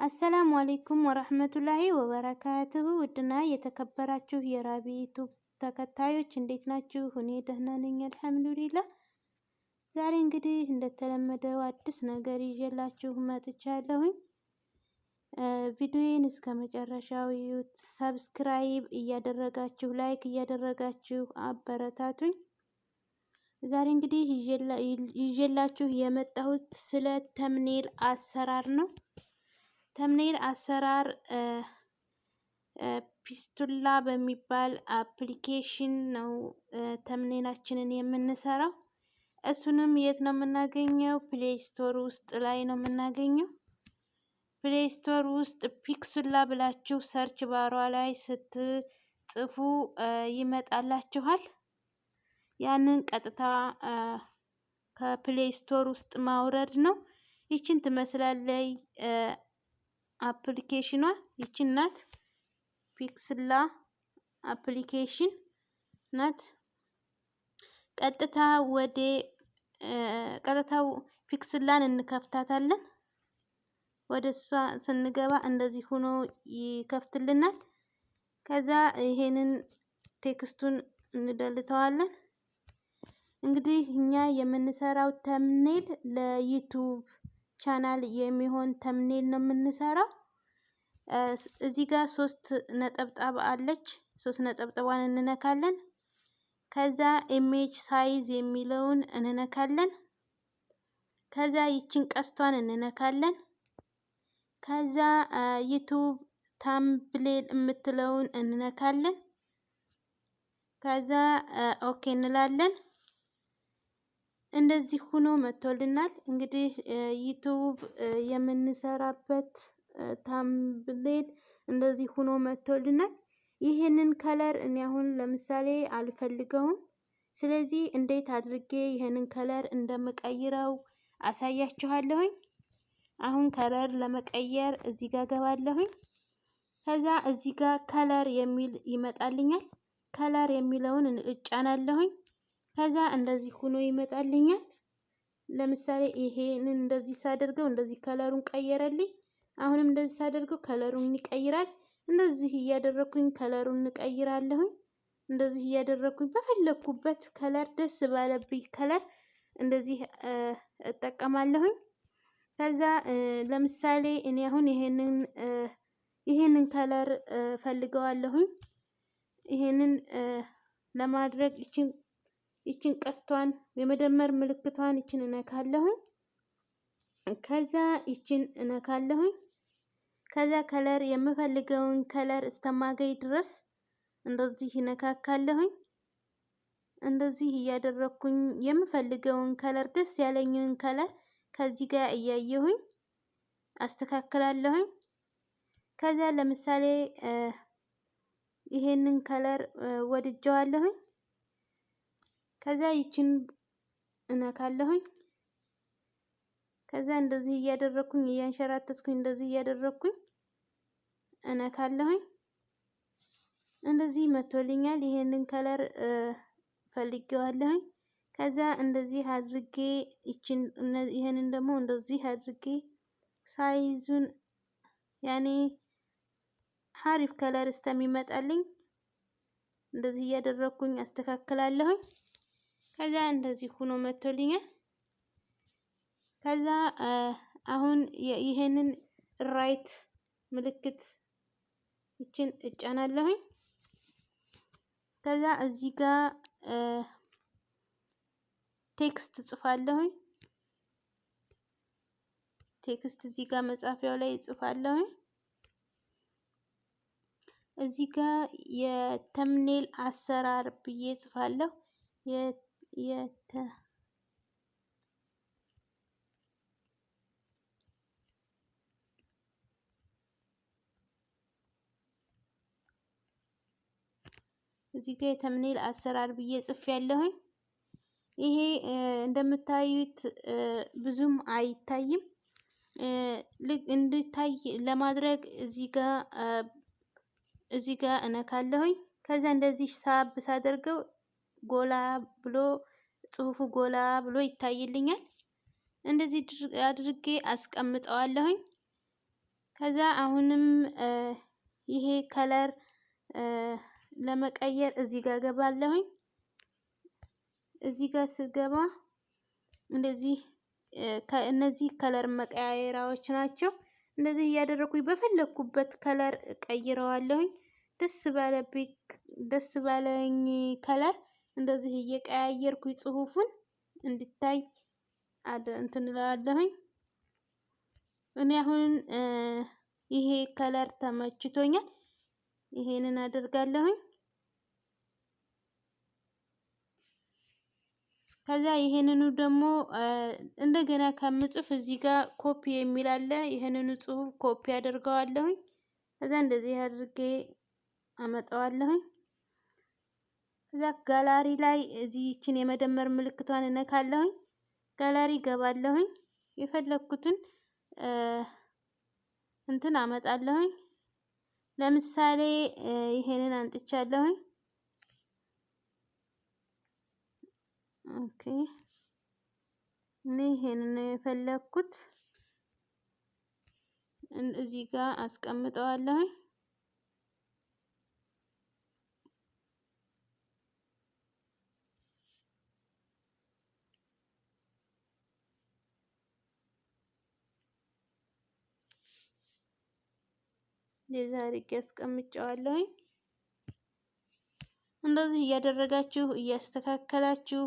السلام عليكم ورحمة الله وبركاته። ውድና የተከበራችሁ የራቢ ዩቱብ ተከታዮች እንዴት ናችሁ? እኔ ደህና ነኝ الحمد لله። ዛሬ እንግዲህ እንደተለመደው አዲስ ነገር ይዤላችሁ መጥቻለሁኝ። ቪዲዮዬን እስከ መጨረሻው እዩት። Subscribe እያደረጋችሁ like እያደረጋችሁ አበረታቱኝ። ዛሬ እንግዲህ ይዤላችሁ የመጣሁት ስለ thumbnail አሰራር ነው። Thumbnail አሰራር Pixotola በሚባል application ነው thumbnail ኣችንን የምንሰራው። እሱንም የት ነው የምናገኘው? Play Store ውስጥ ላይ ነው የምናገኘው። Play Store ውስጥ Pixotola ብላችሁ search bar ዋ ላይ ስትጽፉ ይመጣላችኋል። ያንን ቀጥታ ከ Play Store ውስጥ ማውረድ ነው። ይችን ትመስላለች application ኗ፣ ይችን ናት። Pixotola application ናት። ቀጥታ ወደ ቀጥታው Pixotola ን እንከፍታታለን። ወደ እሷ ስንገባ እንደዚህ ሆኖ ይከፍትልናል። ከዛ ይሄንን text ኡን እንደልተዋለን። እንግዲህ እኛ የምንሰራው thumbnail ለ YouTube channel የሚሆን thumbnail ነው የምንሰራው። እዚህ ጋር ሶስት ነጠብጣብ አለች። ሶስት ነጠብጣቧን እንነካለን። ከዛ image size የሚለውን እንነካለን። ከዛ ይችን ቀስቷን እንነካለን። ከዛ YouTube thumbnail የምትለውን እንነካለን። ከዛ okay እንላለን። እንደዚህ ሆኖ መጥቶልናል። እንግዲህ YouTube የምንሰራበት thumbnail እንደዚህ ሆኖ መጥቶልናል። ይህንን color እኔ አሁን ለምሳሌ አልፈልገውም። ስለዚህ እንዴት አድርጌ ይህንን color እንደምቀይረው አሳያችኋለሁኝ። አሁን color ለመቀየር እዚህ ጋር ገባለሁኝ። ከዛ እዚህ ጋር color የሚል ይመጣልኛል። Color የሚለውን እጫናለሁኝ። ከዛ እንደዚህ ሆኖ ይመጣልኛል። ለምሳሌ ይሄንን እንደዚህ ሳደርገው እንደዚህ color ኡን ቀየረልኝ። አሁንም እንደዚህ ሳደርገው color ኡን ይቀይራል። እንደዚህ እያደረኩኝ color ኡን እቀይራለሁኝ። እንደዚህ እያደረኩኝ በፈለኩበት color፣ ደስ ባለብኝ color እንደዚህ እጠቀማለሁኝ። ከዛ ለምሳሌ እኔ አሁን ይሄንን color ፈልገዋለሁኝ። ይሄንን ለማድረግ ይችን ቀስቷን የመደመር ምልክቷን ይችን እነካለሁኝ። ከዛ ይችን እነካለሁኝ። ከዛ color የምፈልገውን color እስተማገኝ ድረስ እንደዚህ እነካካለሁኝ። እንደዚህ እያደረኩኝ የምፈልገውን color፣ ደስ ያለኝን color ከዚህ ጋር እያየሁኝ አስተካክላለሁኝ። ከዛ ለምሳሌ ይሄንን color ወድጀዋለሁኝ። ከዛ ይችን እነካለሁኝ። ከዛ እንደዚህ እያደረኩኝ እያንሸራተትኩኝ እንደዚህ እያደረኩኝ እነካለሁኝ። እንደዚህ መጥቶልኛል። ይሄንን color ፈልጌዋለሁኝ። ከዛ እንደዚህ አድርጌ ይችን ይሄንን ደግሞ እንደዚህ አድርጌ size ኡን ያኔ ሀሪፍ color እስከሚመጣልኝ እንደዚህ እያደረኩኝ አስተካክላለሁኝ። ከዛ እንደዚህ ሆኖ መጥቶልኛል። ከዛ አሁን ይሄንን right ምልክት ይችን እጫናለሁኝ። ከዛ እዚህ ጋር text እጽፋለሁኝ። Text እዚህ ጋር መጻፊያው ላይ እጽፋለሁኝ። እዚህ ጋር የ thumbnail አሰራር ብዬ እጽፋለሁ። የተ እዚህ ጋር የ thumbnail አሰራር ብዬ ጽፌ ያለሁኝ። ይሄ እንደምታዩት ብዙም አይታይም። እንዲታይ ለማድረግ እዚህ ጋር እነካለሁኝ። ከዛ እንደዚህ ሳብ ሳደርገው ጎላ ብሎ ጽሁፉ ጎላ ብሎ ይታይልኛል። እንደዚህ አድርጌ አስቀምጠዋለሁኝ። ከዛ አሁንም ይሄ color ለመቀየር እዚህ ጋር ገባለሁኝ። እዚህ ጋር ስገባ እንደዚህ እነዚህ color መቀያየራዎች ናቸው። እንደዚህ እያደረኩኝ በፈለኩበት color ቀይረዋለሁኝ። ደስ ባለኝ color እንደዚህ እየቀያየርኩኝ ጽሁፉን እንዲታይ እንትን እለዋለሁኝ። እኔ አሁን ይሄ color ተመችቶኛል። ይሄንን አደርጋለሁኝ። ከዛ ይሄንኑ ደግሞ እንደገና ከምጽፍ እዚህ ጋር ኮፒ የሚል አለ። ይሄንኑ ጽሁፍ ኮፒ አደርገዋለሁኝ። ከዛ እንደዚህ አድርጌ አመጣዋለሁኝ። ከዛ ጋላሪ ላይ እዚህ ይችን የመደመር ምልክቷን እነካለሁኝ። ጋላሪ ገባለሁኝ። የፈለኩትን እንትን አመጣለሁኝ። ለምሳሌ ይሄንን አንጥቻለሁኝ። Okay እኔ ይሄንን ነው የፈለኩት። እዚህ ጋር አስቀምጠዋለሁኝ። እንደዚህ አድርጌ አስቀምጨዋለሁኝ። እንደዚህ እያደረጋችሁ እያስተካከላችሁ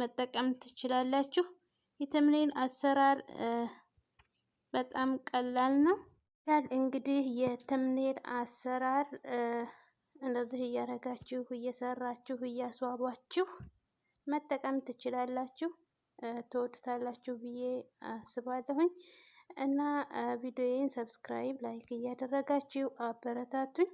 መጠቀም ትችላላችሁ። የ thumbnail አሰራር በጣም ቀላል ነው። እንግዲህ የ thumbnail አሰራር እንደዚህ እያደረጋችሁ እየሰራችሁ እያስዋባችሁ መጠቀም ትችላላችሁ። ትወዱታላችሁ ብዬ አስባለሁኝ። እና ቪዲዮዬን subscribe፣ like እያደረጋችሁ አበረታቱኝ።